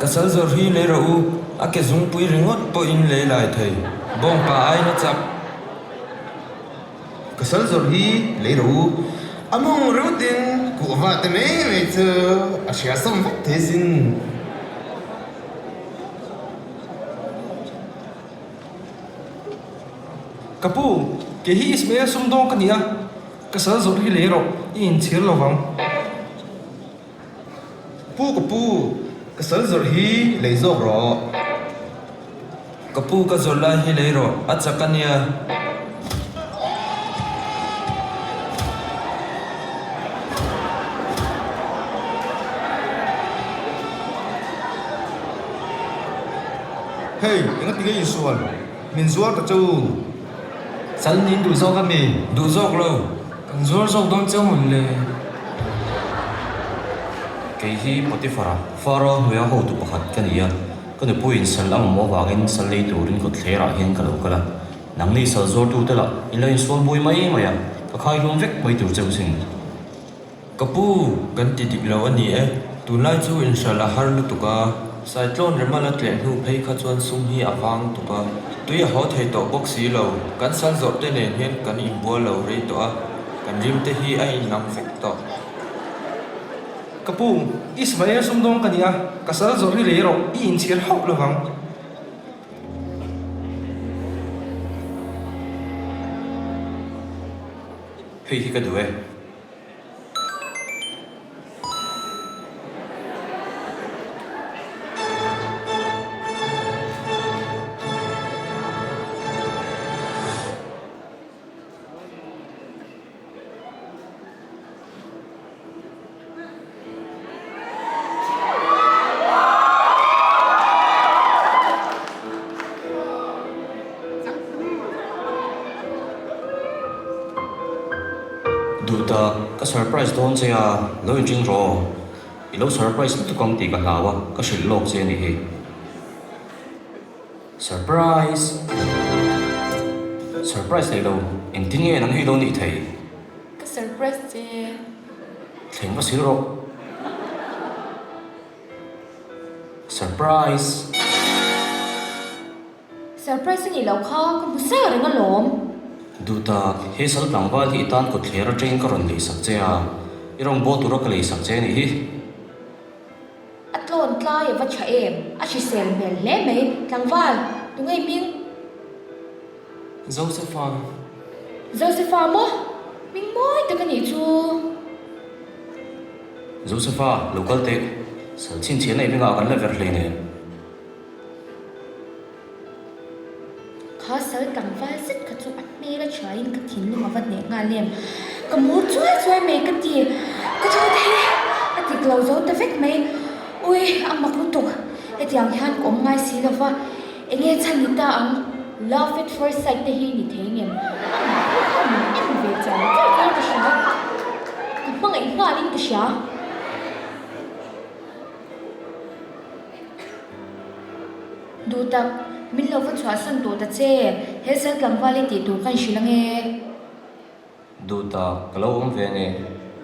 Ka sal zawrh hi lei rawh u, a ke zungpui ringawt pawhin lei lai thei. Bawngpa aiin a chak. Ka sal zawrh hi lei rawh u, a mawng ringawtin kuhva te mai mai chu a hria sawm vek thei sin. Ka pu, kei hi Ismael sumdawng ka ni a, ka sal zawrh hi lei rawh, i inchhir lo vang. Pu ka pu, ka sal zawrh hi lei zawk rawh. Ka pu ka zawrh lai hi lei rawh, a chak a nia. Hei, enga tinge insual? Min zuar ta che u. Sal nin duh zawk a mi? Duh zawk lo. Kan zuar zawk dawn cheu mawn le? Kei hi Potiphar-a Faro hnuaia hotu pakhat ka ni a, ka nupuiin sal a mamawh avangin sal lei turin kawtthlerah hian ka lo kal a. Nangni sal zuartute lah in lo insual bui mai mai a, ka khai hlum vek mai tur cheu sin. Ka pu, kan ti dik lo a ni e. Tunlai chu inhralh a har lutuk a, Cyclone rema la tleh hnu phei kha chuan sum hi a vang tuk a, tui a haw thei tawh bawk si lo. Kan sal zawrh te nen hian kan inbual lo rei tawh a, kan rim te hi a inang vek tawh. Ka pu, Ismael sumdawng ka ni a, ka sal zawrh hi lei rawh, i inchhir hauh lovang. Hei hi ka duh e. Duhtak, ka surprise dawn che a, lo inring rawh. I lo surprise lutuk ang tih ka hlau a, ka hrilh lawk che a nih hi. Surprise! Surprise nei lo, engtin nge nang hi i lo nih thei? Ka surprise che. Thleng va sil rawh. Surprise! Surprise a nih loh kha ka hmu sa reng alawm. Duhtak, he sal tlangval hi i tan kawtthler atangin ka rawn leisak che a, i rawn bawl tura ka leisak che a nih hi. A tlawn tlai a va tha em? A hrisel hmel hle mai. Tlangval, tunge i hming? Josepha. Josepha maw? Hming mawi tak a nih chu. Josepha, lo kal teh. Sal chhinchhiahna i hmingah kan la ver hleinem. Kha sal tlangval zet kha chu a hmel a thain ka thinlung a va hneh nghal em. Ka mur chuai chuai mai ka ti. Ka thu te hi a dik lo zo ta vek mai. Ui, a mak lutuk. Hetiang hian ka awm ngai si lo va. Enge chhan ni ta ang? Love at first sight te hi ni thei ngem? A mak lutuk a min en ve char char hian ka hria. Ka hmangaih nghalin ka hria. Duh tak, min lo va chhuahsan tawh ta che, he sal tlangval i tih tur ka inhrilh ange. Duh tak, ka lo awm ve ange,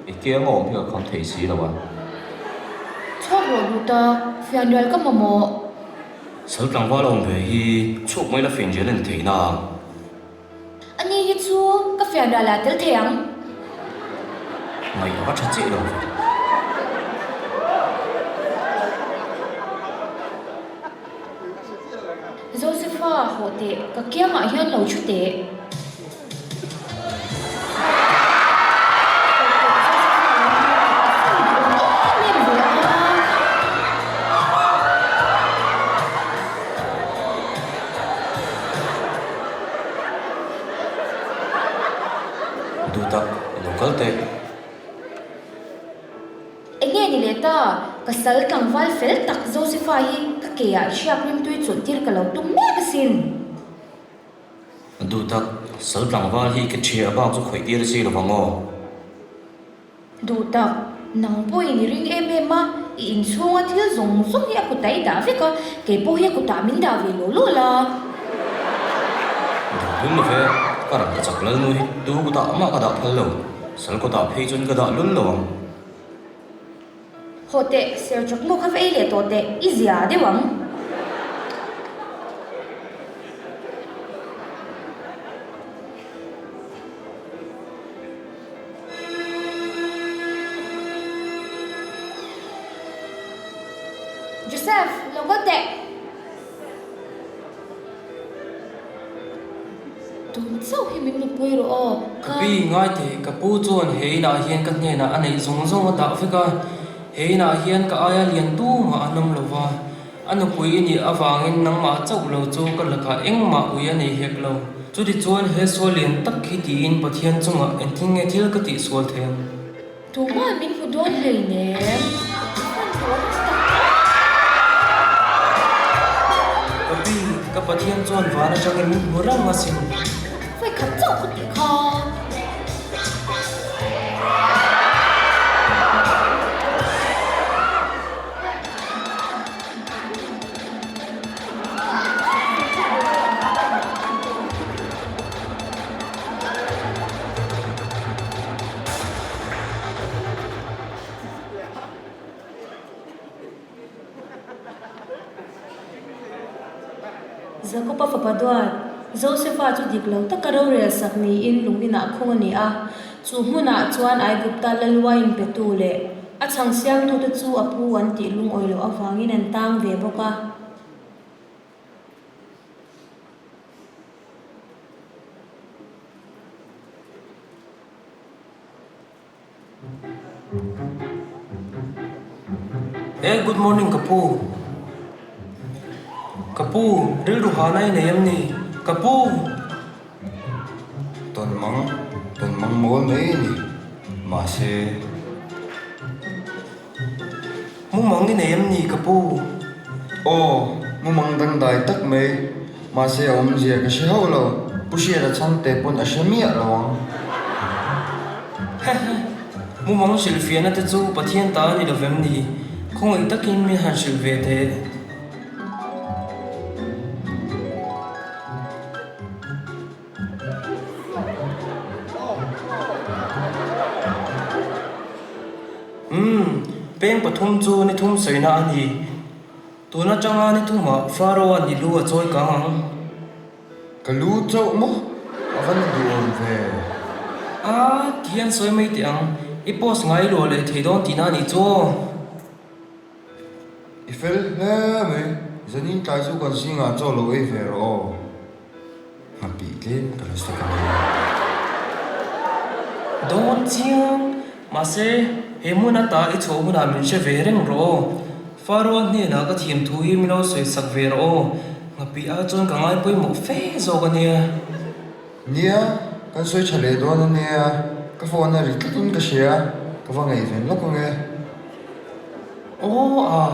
i kiang a awm hi ka kham thei si lo a. Chhuak rawh duh tak, fianrial ka mamawh. Sal tlangval a awm ve hi chhuak mai la fianrial a ni thei na. Ani hi chu ka fianrial ah tel thei ang. Ngaih a va tha chiah lo ve. Josepha hawh teh, ka kiangah hian lo thu teh. Duh tak, i lo kal teh. Enge ni leh ta, ka sal tlangval fel tak Josepha hi ka ke ah hriak rimtui chawlh tir ka lo tum mek asin. Duh tak, sal tlangval hi ka ṭhia bak chu khawih tir chi lovang aw. Duh tak, nang pawhin i ring em em a, i inchhunga thil zawng zawng hi a kutah i dah vek a, kei pawh hi a kutah min dah ve law law la. Dah lul lo ve, ka ram ka chak lal nu hi tu kutah mah ka dah phal lo, sal kutah phei chuan ka dah lul lo ang. Haw teh, ser chawkmu kha va ei leh tawh teh, i zia deuh ang. Joseph, lo kal teh. Tun chauh hi min nupui rawh aw, Ka pi ngai teh, ka pu chuan he inah hian ka hnenah a neih zawng zawng a dah vek a, he inah hian ka aia lian tumah an awm lo va, a nupui i nih avangin nangmah chauh lo chu ka lakah engmah ui a nei hek lo. Chutichuan he sual lian tak hi tiin Pathian chungah engtin nge thil ka tihsual thei ang? Tumah min hmu dawn hleinem. Hman tawh ang tak. Ka pi, ka Pathian chuan van atangin min hmu reng asin. Vawi khat chauh ka tih kha. Jakob-a fapa duat, Josefa chu dik lo taka rorel sak niin lung inah khung a ni a. Chu hmunah chuan Aigupta lal uain petu leh a chhang siamtute chu a pu an tih lungawi loh avangin an tang ve bawk a. Eh good morning ka pu. Ka pu rilru hana i nei em ni? Ka pu! Tawn mang, tawn mang mawl mai a ni. Mahse. Mumang i nei em ni ka pu? Aw, mumang dangdai tak mai. Mahse a awmzia ka hre hauh lo. Pu Hriata chhangte pawn a hre miah lo ang. Hehe, mumang hrilhfiahna te chu Pathian ta a ni lo vem ni? Khawngaih takin min han hrilh ve teh. Umm, peng pathum chu ni thum sawina a ni. Tun atanga ni thumah Pharaoh-a'n i lu a chawi kang ang. Ka lu chauh maw? A va na duhawm ve. A, ti hian sawi mai teh ang. I post ngai luah leh thei dawn tihna a nih chu aw. I fel hle mai, zanin tlai chu kan zingah chaw lo ei ve rawh aw. Nghapih tlem ka la sa ka nei. Dawn chiang, mahse he hmun ata i chhoh hunah min hre ve reng rawh aw. Faroa hnenah ka thiam thu hi min lo sawi sak ve rawh aw. Nghapih ah chuan ka ngai pawimawh fe zawk a nia. Nia, kan sawi tha leh dawn a nia, ka phone a ri tlatin ka hria, ka va ngaihven lawk ang e. Aw a.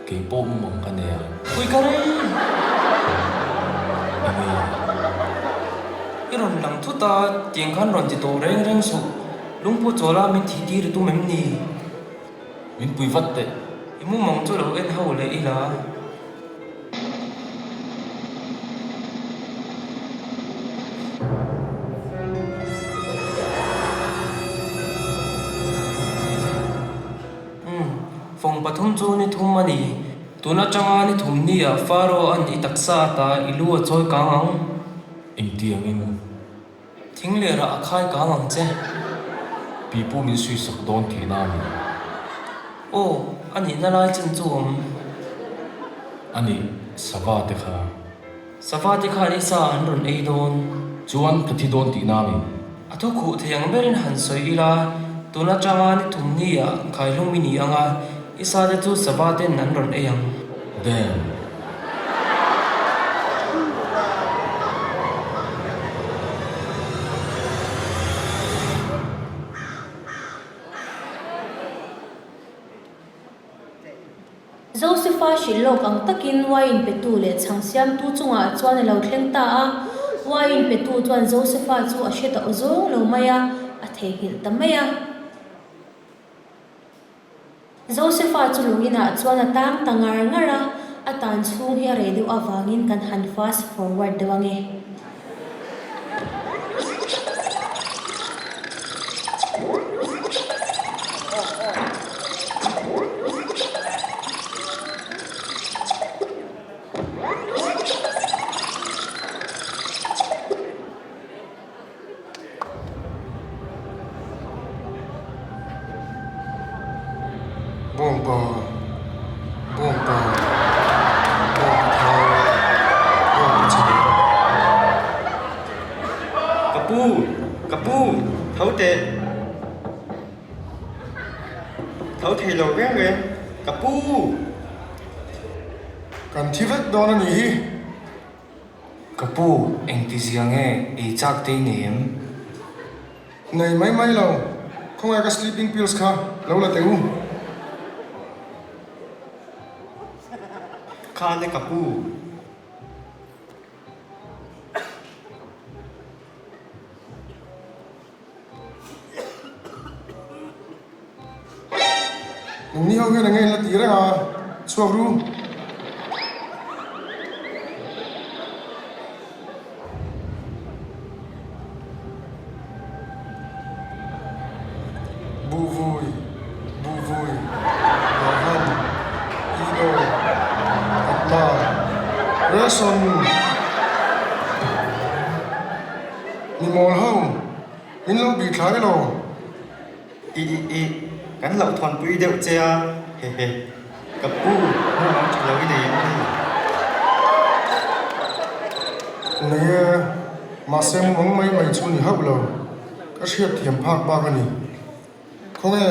Kei pawh mumang ka nei a. Pui ka rei. Enge? I rawn lang thut a, tiang khan rawn ti tawh reng reng suh. Lungphu chawla min thih tir i tum em ni? Min pui vat teh. I mumang chu lo en ho leh ila. Umm, fawng pathum chu ni thum a ni. Tun atanga ni thum ni ah Faro an i taksa ata i lu a chawi kang ang. Engtiangin? Thing leh rah a khai kang ang che. Pi pawh min sui sak dawn tihna a ni. Aw, a nihna lai chen chu awm. A nih, sava te kha. Sava te khan i sa an rawn ei dawn. Chuan ka thi dawn tihna a ni. A thu khuh thei ang berin han sawi ila, tun atanga ni thum ni-ah khaihlum i ni ang a, i sa te chu sava ten an rawn ei ang. Damn. Josefa hrilh lawk ang takin uaiin petu leh chhang siamtu chungah chuan a lo thleng ta a. Uaiin petu chuan Josefa chu a hre ta awzawng lo mai a, a theihnghilh ta mai a. Josefa chu lungin ah chuan a tang ta ngar ngar a, a tan chhung hi a rei deuh avangin kan han fast forward deuh ange. teh. Tho thei lo reng reng, ka pu! Kan thi vek dawn a nih hi. Ka pu, engti zia nge ei chak te i nei em? Nei mai mai lo, khawngaih ka sleeping pills kha lo la teh u. Kha le ka pu. Nangni ho hian enge in la ti reng a, chhuak ru. Buhvui, Buhvui, Graham, Ido, Atma, Reson. Mi mawl ho, min lo bih thlai lo. I i i, kan loh thawnpui deuh che a, hehe. Ka pu, hmuh ang tha lo i nei em ni? Nei e, mahse mumang mai mai chu ni hauh lo, ka hriat thiam phak bak a ni. Khawnge,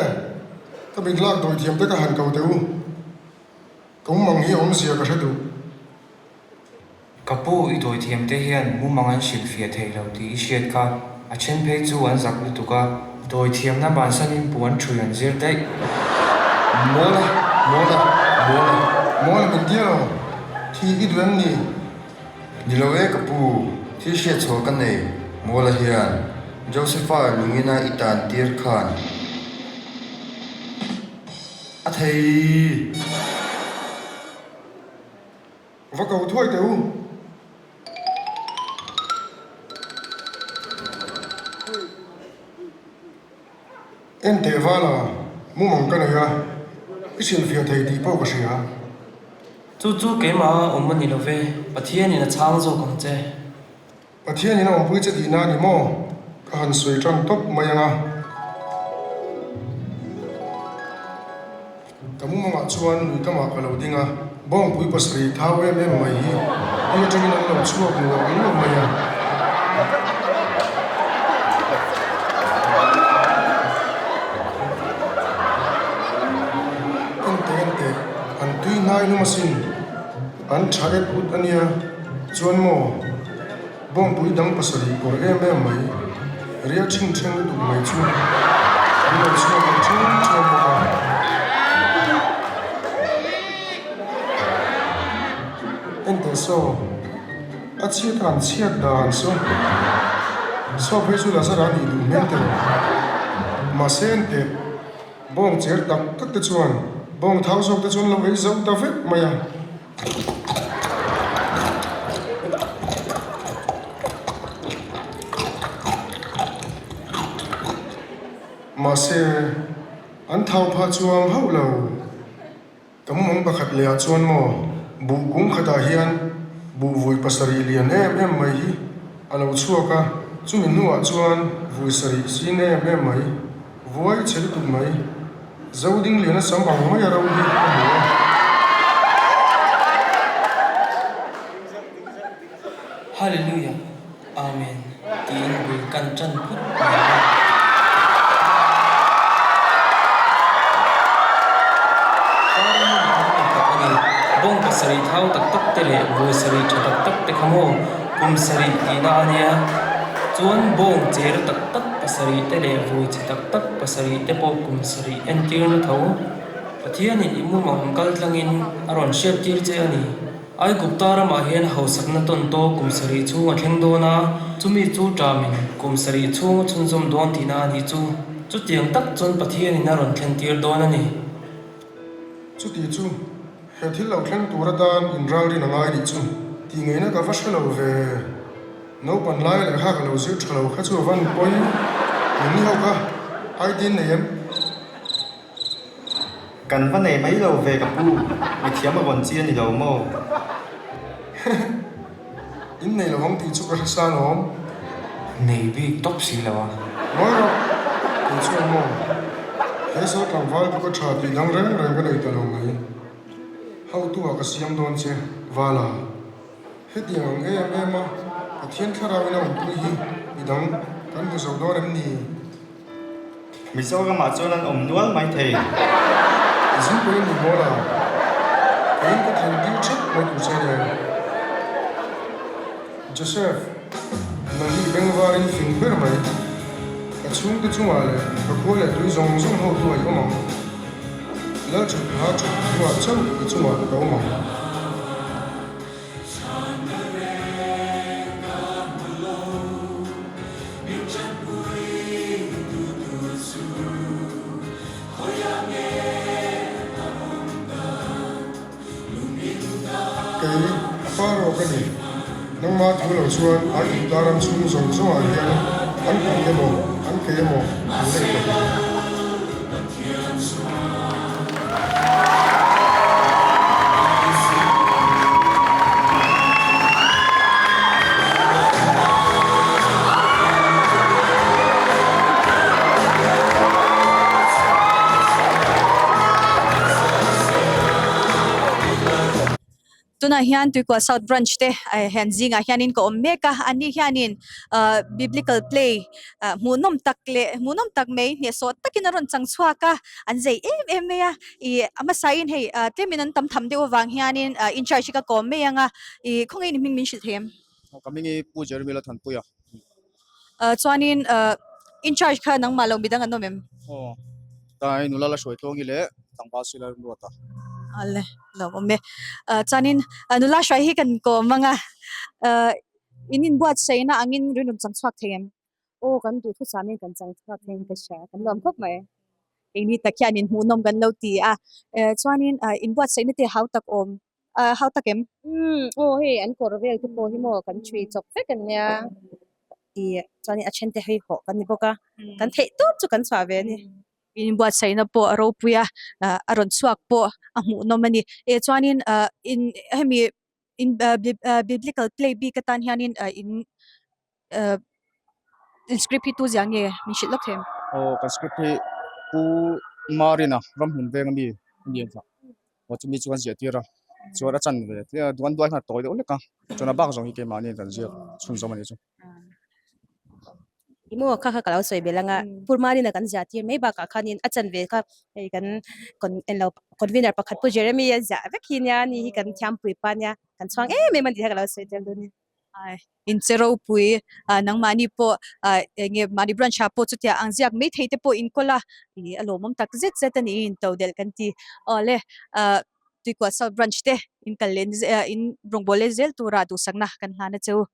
ka mit lak dawi thiam te ka han ko teh u. Ka mumang hi awmzia ka hre duh. Ka pu i dawithiam te hian mumang an hrilhfiah thei lo tih i hriat kha, a then phei chu an zak lutuk a, dawithiamna bansanin puan thui an zir daih. Mawla, mawla, mawla, mawla min tia lo, thi i duh em ni? Ni lo e ka pu, thil hriat chhuah ka nei, Mawla hian Josepha lungina i tan tir khan a thei. Va ko thuai teh u. En teh vala, mumang ka nei a, i hrilhfiah thei tih pawh ka hria. Chu chu keimah a awm a ni lo ve, Pathianin a chhang zawk ang che. Pathianin a awmpui che tihna a ni maw? Ka han sawi tan tawp mai ang a. Ka mumangah chuan lui kamah ka lo ding a, bawngpui pasarih thau em em mai hi tui atangin an lo chhuak nuam nuam mai a. Enteh enteh, an tui hnai hlum asin, an tha et ut a nia. Chuan maw, bawngpui dang pasarih kawr em em mai, ria ṭhing ṭheng lutuk mai chu an lo chhuak leh ṭhing ṭheng bawk a. Enteh saw, a chhiat a an chhiat dan saw, saw phei chu Lazara nih duh hmel teh rawh. Mahse enteh, bawng cher tak tak te chuan bawng thau zawk te chu an lo ei zo ta vek mai a. Mahse, an thau phah chuang hauh lo. Ka mumang pakhat leh ah chuan maw, buh kung khatah hian buh vui pasarih lian em em mai hi a lo chhuak a, chumi hnuah chuan vui sarih zin em em mai. Vuai chhe lutuk mai. Zoding lian a sam ang mai a ro hi ka hmu a. Hallelujah Amen tiin bul kan tan phut mai a. Farmu lam a tak a ni. Bawng pasarih thau tak tak te leh vawi sarih tha tak tak te kha maw kum sarih tihna a nia. Chuan bawng cher tak tak pasarih te leh vawi chhe tak tak pasarih te pawh kum sarih entirna tho. Pathianin i mumang kal tlangin a rawn hriattir che a ni. Aigupta ramah hian hausakna tawn tawh kum sarih chhung a thleng dawn a, chumi chu ṭamin kum sarih chhung a chhunzawm dawn tihna a nih chu. Chutiang tak chuan Pathianin a rawn thlentir dawn a ni. Chuti chu He thil lo thleng tur atan inralrin a ngai nih chu tih ngeina ka va hre lo ve. Naupan lai lehkha ka lo zir tha lo kha chu a van pawi min ni ho kha ID in nei em? Kan va nei mai lo ve ka pu, mithiam a vawn chi a ni lo maw? Hehe, in nei lo ang tih chu ka hre sa lawm. Nei bik tawp si lo a. Ngawi rawh, kei chuan maw? He saw tlangval chu ka tha tih dang reng reng ka nei ta lo mai. Hotu ah ka siam dawn che, Vala. Hetiang ang em em a, Pathian thlarau in a awmpui hi midang kan hmu zo dawn em ni? Mizoramah chuan an awm nual mai thei. Zingpui in mawl a, keiin ka thlen tir theuh mai tur che nia. Joseph, nang hi i bengvarin fing ber mai. Ka chhungte chungah leh ka khua leh tui zawng zawng hotu a i awm ang. Lalṭhat hna ṭhat hnuah chauh i chungah ka awm ang. Kei Pharaoh ka ni, nangma thu lo chuan Aigupta ram chhung zawng zawngah hian an kut emaw an ke emaw an lek lo vang. Tunah hian Tuikual South Branch te hian zingah hianin ka awm mek a, anni hianin ah biblical play ah hmuhnawm tak leh hmuhnawm tak mai hnehsawh takin a rawn chang chhuak a, an zei em em mai a, ih a hmasain hei ah tlemin an tam tham deuh avang hianin ah in charge hi ka kawm mai ang a, ih khawnge in hming min hrilh thei em? Ka hming hi Pu Jeremy Lathanpuia. Ah chuanin ah in charge kha nangmah lo midang an awm em? Aw, tlai nula la hruai tluangi leh tlangval sila ruat a. Ale, lo awm e. Ah chuanin nula hruai hi kan kawm ang a, ah in inbuatsaihna angin rinawm chang chhuak thei em? Aw, kan duhthusam in kan chang chhuak thei in ka hria, kan lawm khawp mai. Keini tak hian inhmuhnawm kan lo ti a, chuanin inbuatsaihna te hau tak awm hau tak em? Umm aw hei an kawr vel te pawh hi maw kan ṭhui chawp vek an nia tih chuanin a then te hei hawh kan ni bawk a, kan theih tawp chu kan chhuah ve a ni. Inbuatsaihna pawh a ropui a, a rawn chhuak pawh a hmuhnawm a ni. Eh chuanin in hemi in biblical play bik atan hianin in In script hi tu zia nge min hrilh lawk thei em? Aw kan script hi Pu Marina ramhmun veng ami a ni ang aw chumi chu an ziah tir a chuan a chan ve tia duan duai khan a tawi deuh lek a chuan a bak zawng hi keimahni kan ziak chhunzawm a nih chu. Ih maw kha kha ka lo sawi belh ang a Pu Marina kan ziah tir mai bakah khanin a chan ve kha hei kan englo convener pakhat Pu Jeremy a ziah vek hi nia ani hi kan thiampui pa nia kan chhuang em em a ni kha ka lo sawi tel dawn a ni. Inche ropui nangmahni pawh eng nge mahni branch ah pawh chutia ang ziak mai thei te pawh inkawl a ih a lawmawm tak zet zet a ni in to delh kan ti awle Tuikual South Branch te in kal leh in rawngbâwl leh zel tura duhsakna kan hlan a che u.